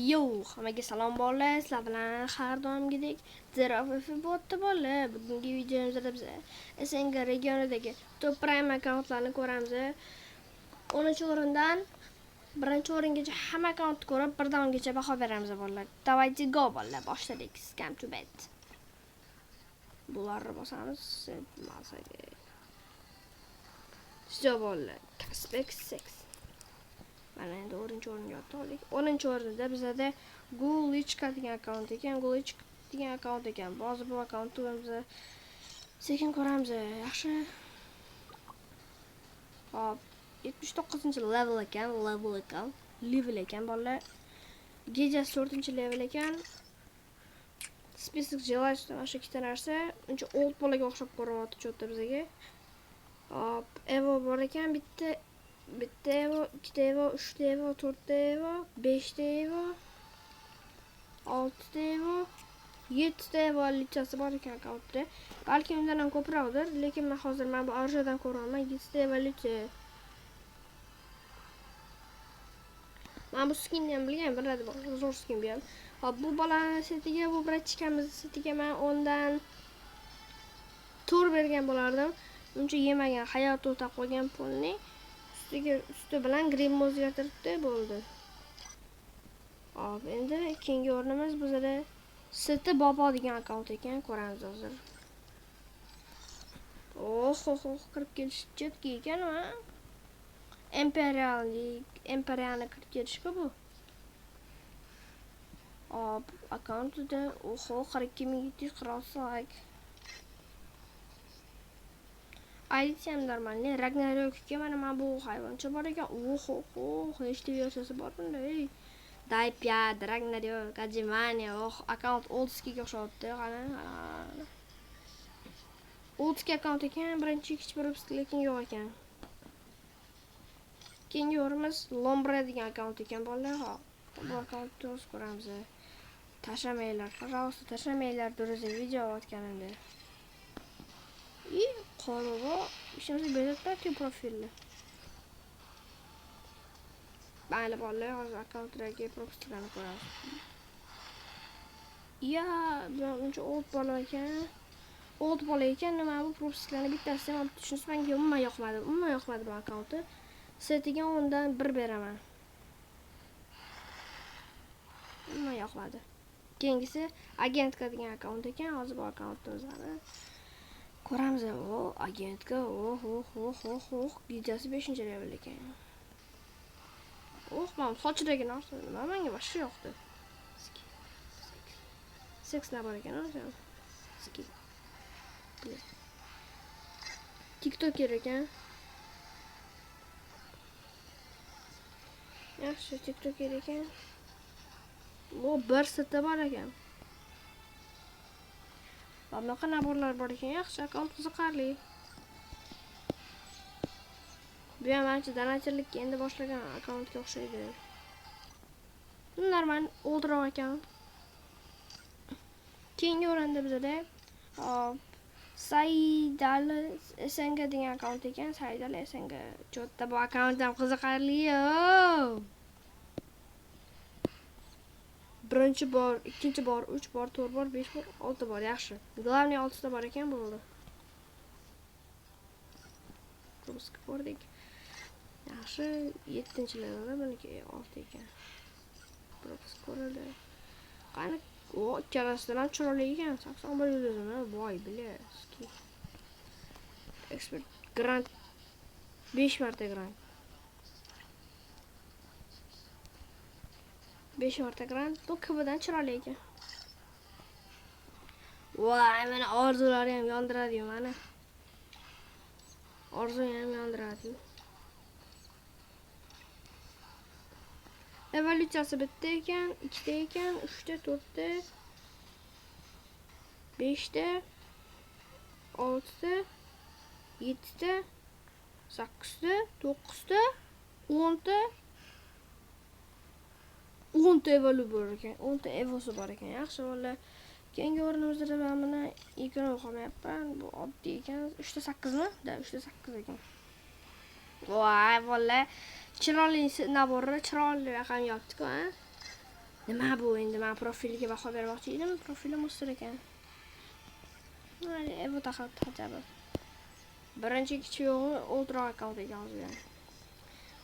Yo, hammaga salom bolalar, sizlar bilan har doimgidek Zero botdi bolalar. Bugungi videomizda biz SNG regionidagi top prime akkauntlarni ko'ramiz. 10-o'rindan 1-o'ringacha hamma akkauntni ko'rib, birdan o'ngacha baho beramiz bolalar. Давайте go bolalar, boshladik. Scam to bed. Bularni bosamiz, masaga. Всё bolalar, Kaspex 6. Mana endi 10-o'ringa oldik. 10-o'rinda bizada Gulichka degan akkaunt ekan, Gulichka degan akkaunt ekan. Hozir bu akkauntni biz sekin ko'ramiz. Yaxshi. Hop, 79-level ekan, level ekan, level ekan bolalar. Gejasi 4-level ekan. Список желаний mana shu ikkita narsa. Uncha old bolaga o'xshab ko'rinyapti cho'tta bizga. Hop, Evo bor ekan bitta. Bitta Evo, ikkita Evo, uchta Evo, to'rtta Evo, beshta Evo, oltita Evo, yettita Evo lichasi bor ekan akkauntda. Balki undan ham ko'proqdir, lekin men hozir mana bu orjadan ko'ryapman, yettita evolyutsiya. Men bu skinni ham bilgan, biladi, zo'r skin bu ham. Hop, bu bolani setiga, bu bratchikamiz setiga men 10dan 4 bergan bo'lardim. Uncha yemagan, hayot o'ta qo'ygan pulni. Ustiga usti bilan grim o'zgartiribdi, bo'ldi. Hop, endi keyingi o'rnimiz bizada Siti Bobo degan akkaunt ekan, ko'ramiz hozir. Oh, oh, oh, kirib kelish chetga ekan, ha. Imperiallik, imperialni kirib kelishku bu. Hop, akkauntida, oho, 42 746 like. Aytsa ham нормальный. Ragnarokga mana bu hayvoncha bor ekan. Oho, oh, nechta versiyasi bor bunda, ey. Daypyad, Ragnarok, Ajimania, oh, akkaunt oldskiga o'xshayapti, qani. Oldski akkaunt ekan, birinchi hech bir lekin yo'q ekan. Keyingi o'rnimiz Lombre degan akkaunt ekan bolalar. Hop, bu akkauntni o'z ko'ramiz. Tashlamanglar, пожалуйста, tashlamanglar, друзья, video otganimda. И qorong'u ishimizni bezatmayapti profilni. Mayli bolalar, hozir akkauntdagi profillarni ko'ramiz. Ya, bu uncha old bola ekan. Old bola ekan, nima bu profillarni bittasi ham tushunsa menga umuman yoqmadi. Umuman yoqmadi bu akkauntni. Setiga 10dan 1 beraman. Umuman yoqmadi. Keyingisi agentka degan akkaunt ekan. Hozir bu akkauntni o'zini ko'ramiz. O, agentka, oh, oh, oh, oh, oh, gijasi 5-level ekan. Oh, mana sochidagi narsa nima menga вообще yoqdi. Seks nabor ekan, o'sha. Ski. TikToker ekan. Yaxshi, TikToker ekan. Bu bir seta bor ekan. Bunaqa naborlar bor ekan, yaxshi, akkaunt qiziqarli. Bu ham ancha donatorlikka endi boshlagan akkauntga o'xshaydi. Normal, oldroq ekan. Keyingi o'rinda bizada hop, Saidali SNG degan akkaunt ekan. Saidali SNG. Cho'tta bu akkaunt ham qiziqarli. Birinchi bor, ikkinchi bor, 3 bor, 4 bor, 5 bor, 6 bor. Yaxshi. Главный 6 ta bor ekan, bo'ldi. Propusк ko'rdik. Yaxshi, 7-levelda buniki 6 ekan. Propusк ko'rildi. Qani, o, ikkalasidan ham chiroyli ekan. 81 yulduzimi? Voy, bilaski. Expert grant 5 marta grant. 5 marta grant. Bu KBdan chiroyli ekan. Voy, mana orzulari ham yondiradi-yu mana. Orzu ham yondiradi-yu. Evolyutsiyasi bitta ekan, ikkita ekan, uchta, to'rtta, beshta, oltita, yettita, sakkizta, to'qqizta, o'nta, o'nta evolyutsiya bor ekan, o'nta evosi bor ekan. Yaxshi bolalar. Keyingi o'rnimizda men buni ikini o'qimayapman. Bu oddiy ekan. 3ta 8mi? Da, 3ta 8 ekan. Voy bolalar, chiroyli naborni chiroyli raqam yopdi-ku, ha? Nima bu endi? Men profiliga baho bermoqchi edim. Profilim o'stir ekan. Mayli, bu taxab. Birinchi ikkinchi yo'g'i oldroq akkaunt ekan o'zi.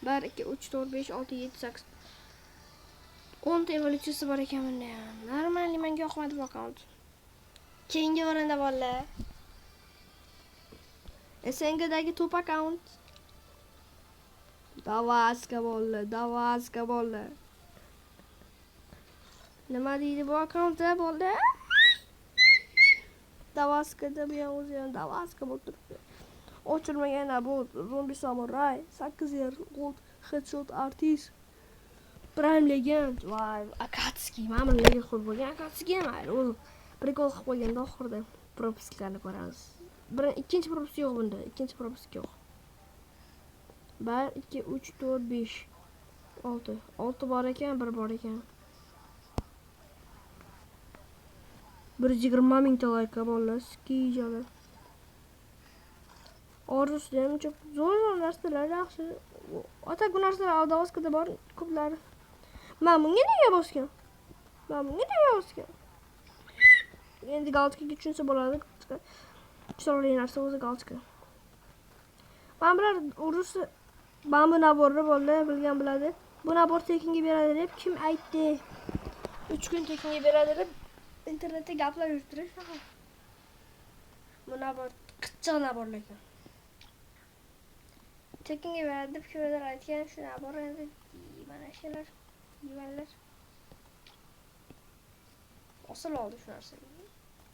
1 2 3 4 5 6 7 8 10 ta evolyutsiyasi bor ekan bunda ham. Normalniy, menga yoqmadi bu akkaunt. Keyingi o'rinda bolalar. SNGdagi top akkaunt. Davaska bolalar, davaska bolalar. Nima deydi bu akkauntda bolalar? Davaskada bu ham o'zi ham davaska bo'lib turibdi. Ochilmagan bu zombi samuray, 8 yer gold headshot artist. Prime legend. Vay, Akatsuki. Mana buni nega qo'yib qo'ygan? Akatsuki mayli, o'zi prikol qilib qo'yganda oxirida propisklarni ko'ramiz. Bir ikkinchi propisk yo'q bunda. Ikkinchi propisk yo'q. 1 2 3 4 5 6. 6 bor ekan, 1 bor ekan. 120 mingta like bolalar, skijali. Orzusida ham ko'p zo'r zo'r narsalar yaxshi. Ota bu narsalar Aldavaskada bor ko'plari. Men bunga nega bosgan? Men bunga nega bosgan? Endi galchkaga tushunsa bo'ladi. Chiroyli narsa o'zi galchka. Men bilar urusi mana bu naborni bolalar bilgan biladi. Bu nabor tekinga beradi deb kim aytdi? 3 kun tekinga beradi deb internetda gaplar yuribdi shunaqa. Bu nabor qichchiq nabor lekin. Tekinga beradi deb kimdir aytgan shu nabor endi mana shular yeganlar. Osil oldi shu narsaga.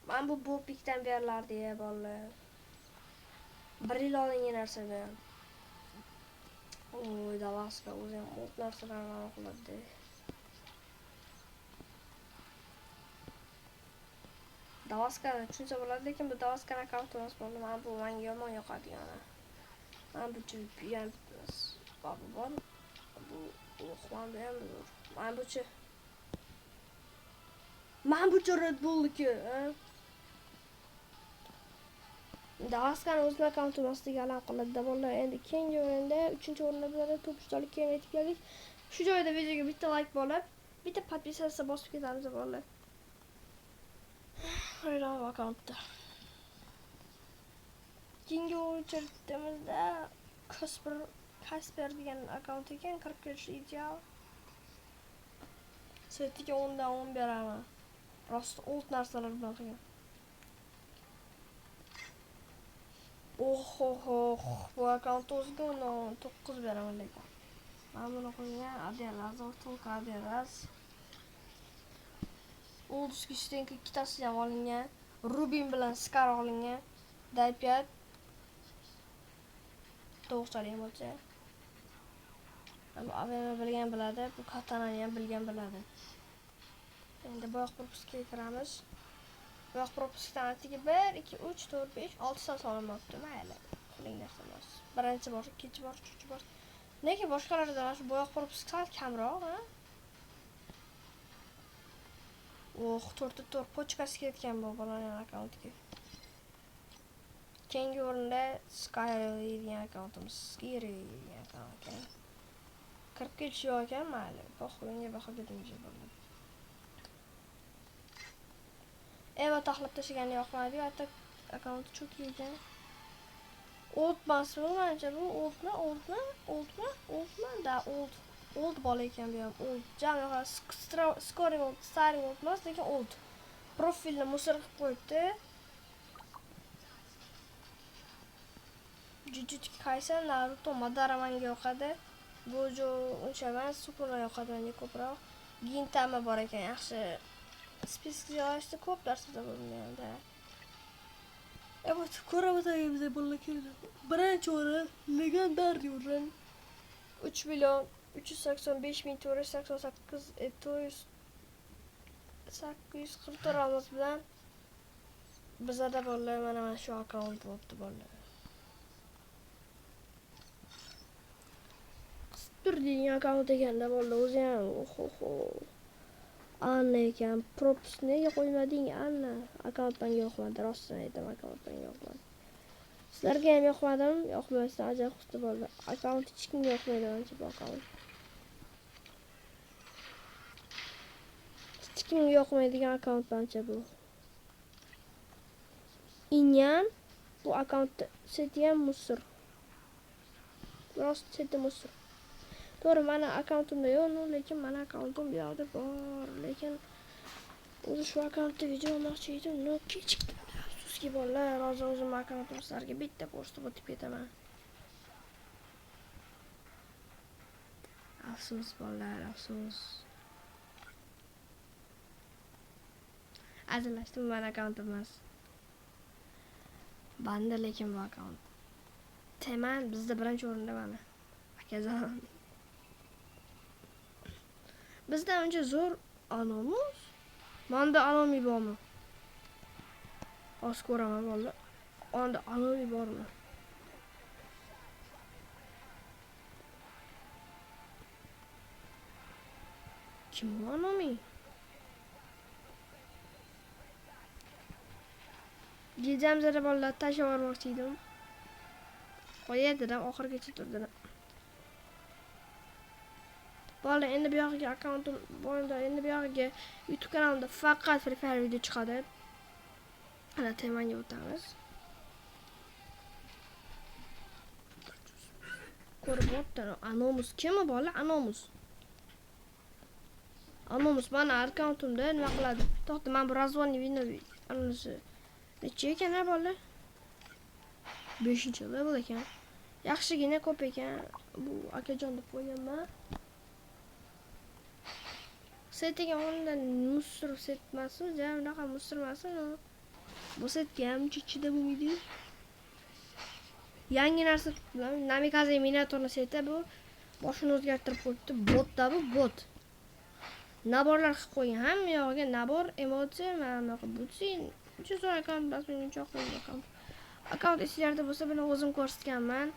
Mana bu Bobikdan berilardi ya bolalar. 1 yil olingan narsa bu. Oy, davaska o'zi ham o't narsalarni qiladi. Davaskani tushunsa bo'ladi, lekin bu davaskani akkaunt emas bo'ldi. Mana bu menga yomon yoqadigan. Mana bu ham bu bor. Bu o'qman bu ham zo'r. Mana buchi. Mana buchi Red Bullniki, ha? Davaskani o'zini akkaunti emasligi alam qiladi bolalar. Endi keyingi o'rinda, 3-o'rinda bizlar top 3talik keyin yetib keldik. Shu joyda videoga bitta like bo'lib, bitta podpisatsiya bosib ketamiz bolalar. Hayron akkauntda. Keyingi o'rinda Kasper degan akkaunt ekan, kirib kelish ideal. Setiga 10dan 10 beraman. Rost old narsalar bilan qilgan. Oh, bu akkaunt o'ziga 9 beraman lekin. Mana buni qo'ygan Aderaz, Tolka Aderaz. Old Stenka ikkitasi ham olingan. Rubin bilan Scar olingan. Daypiyat. To'g'richalik bo'lsa. Bu AVM bilgan biladi, bu katanani ham bilgan biladi. Endi boyoq propiskaga kiramiz. Boyoq propiskdan atigi 1 2 3 4 5 6 ta solinmabdi. Mayli, qo'ling narsa emas. Birinchi bor, ikkinchi bor, uchinchi bor. Nega boshqalardan mana shu boyoq propisk sal kamroq, ha? Oh, 4 ta 4 pochkasi ketgan bu bolaning akkauntiga. Keyingi o'rinda Sky degan akkauntimiz, Sky degan akkaunt ekan. Kirib kelishi yo'q ekan, mayli. Poxo'nga baho bermaymiz bo'ldi. Eva taxlab tashlagani yoqmadi, hatto akkaunti cho'k ekan. Old emasmi manimcha bu? Oldmi? Oldmi? Oldmi? Oldmi? Da, old. Old bola ekan bu ham. Old. Jam yo'q, scoring old, starring old emas, lekin old. Profilni musor qilib qo'yibdi. Jujutsu Kaisen, Naruto, Madara menga yoqadi. Gojo uncha emas, Sukuna yoqadi menga ko'proq. Gintama bor ekan, yaxshi. Spisk joylashdi, ko'p narsalar bo'lmaydi. Evet, ko'ramiz bolalar keldi. Birinchi o'rin legendar o'rin. 3 million 385 ming 488 844 olmos bilan bizada bolalar mana shu akkaunt bo'libdi bolalar. Qisib degan akkaunt ekanda bolalar o'zi ham oho. Anna ekan, props nega qo'ymading Anna? Akkaunt menga yoqmadi, rostini aytaman, akkaunt menga yoqmadi. Sizlarga ham yoqmadim, yoqmasa ajab xusti bo'ldi. Akkaunt hech kimga yoqmaydi manimcha bu akkaunt. kimga yoqmaydigan akkaunt mancha bu. Inyan bu akkauntda seti ham musor. Rost seti musor. To'g'ri, mani akkauntimda yo'q, lekin mani akkauntim bu yoqda bor. Lekin o'zi shu akkauntda video olmoqchi edim, no kechikdim. Afsuski bolalar, hozir o'zim akkauntimni sizlarga bitta ko'rsatib o'tib ketaman. Afsus bolalar, afsus. Hazillashdim, mani akkauntim emas. Banda lekin bu akkaunt. Teman bizda birinchi o'rinda mana. Akajon. Bizda uncha zo'r anomus. Menda anomi bormi? Hozir ko'raman bolalar. Onda anomi bormi? Kim bu anomi? Gecamzada bolalar tashlab yubormoqchi edim. Qo'yay dedim, oxirigacha turdilar. Bolalar, endi bu yog'iga akkauntim bo'ldi, endi bu yog'iga YouTube kanalimda faqat Free Fire video chiqadi. Ana temanga o'tamiz. Ko'rib o'tdi. Anomus kim u bola? Anomus. Anomus mani akkauntimda nima qiladi? To'xta, men bu razvonni video anonsi necha ekan a bola? 5 level ekan. Yaxshigina ko'p ekan. Bu akajon deb qo'yganman. Setiga o'rnida musor set emas, ja unaqa musor emas, bu setga ham uncha chidab bo'lmaydi. Yangi narsa bilan Namikaze miniaturni seti bu boshini o'zgartirib qo'yibdi. Botda bu bot. Naborlar qilib qo'ygan, hamma yog'iga nabor, emotsiya, mana bunaqa butsin. Uncha zo'r akkaunt emas, menga uncha yoqmaydi akkaunt. Akkaunt esinglarda bo'lsa, buni o'zim ko'rsatganman.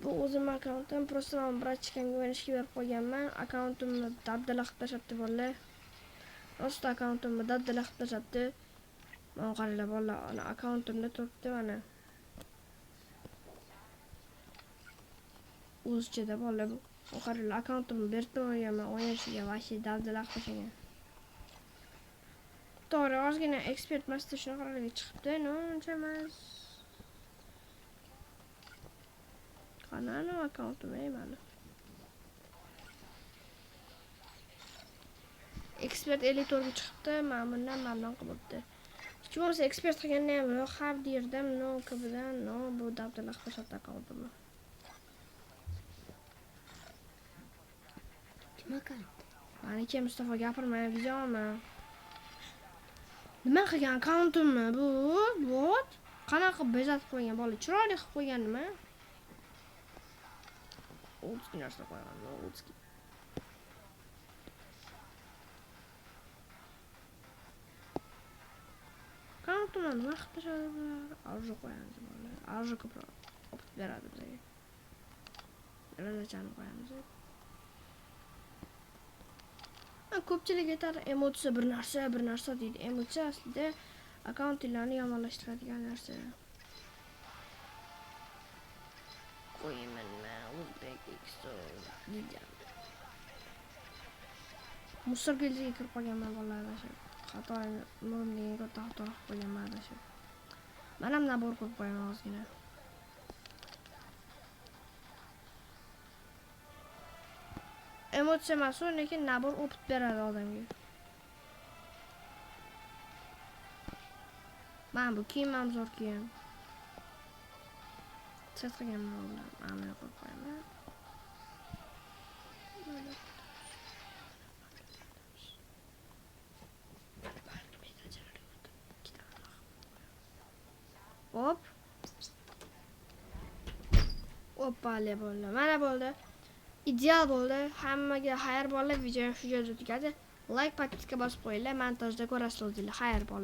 Bu o'zim akkauntim, prosta men bratchikamga o'ynashga berib qo'yganman. Akkauntimni dabdala qilib tashlabdi bolalar. Rost akkauntimni dabdala qilib tashlabdi. Mana qaranglar bolalar, ana akkauntimda turibdi mana. O'zichada bolalar bu. Qaranglar, akkauntimni berib qo'yganman o'ynashiga, vashi dabdala qilib tashlagan. To'g'ri, ozgina ekspert master shunaqalarga chiqibdi, no, uncha emas. Qani akkauntim ey mani. Ekspert 54 ga chiqibdi, mana bundan mana bundan qilibdi. Hech bo'lmasa ekspert qilganda ham yo'q, har yerda no kabidan no bu dabdala qilib tashlabdi akkauntimni. Kim akkaunt? Maniki Mustafa gapirma, videomi? Nima qilgan akkauntimni bu? Bot? Qanaqa qilib bezatib qo'ygan bola? Chiroyli qilib qo'ygan nima? O'tki narsa qo'ygan, o'tki. Akkauntimni nima qilib tashladi bular? Arzu qo'yamiz bolalar. Arzu ko'proq olib beradi bizga. Derazachan qo'yamiz. Ko'pchilik aytadi, emotsiya bir narsa, bir narsa deydi. Emotsiya aslida akkauntinglarni yomonlashtiradigan narsa. Qo'yman men O'zbek XO deydi. Musor gilziga kirib qolganman bolalar adashib. Xato nima degan katta xato qilib qo'yganman adashib. Men ham nabor qo'yib qo'yaman ozgina. Emotsiya emas u, lekin nabor o'pib beradi odamga. Mana bu kiyim ham zo'r kiyim. Set qilganman ular. Mana buni qo'yib qo'yaman. Hop. Hoppale bo'ldi. Mana bo'ldi. Ideal bo'ldi. Hammaga xayr bolalar. Video shu yerda tugadi. Like, podpiska bosib qo'yinglar. Montajda ko'rasizlar o'zinglar. Xayr bolalar.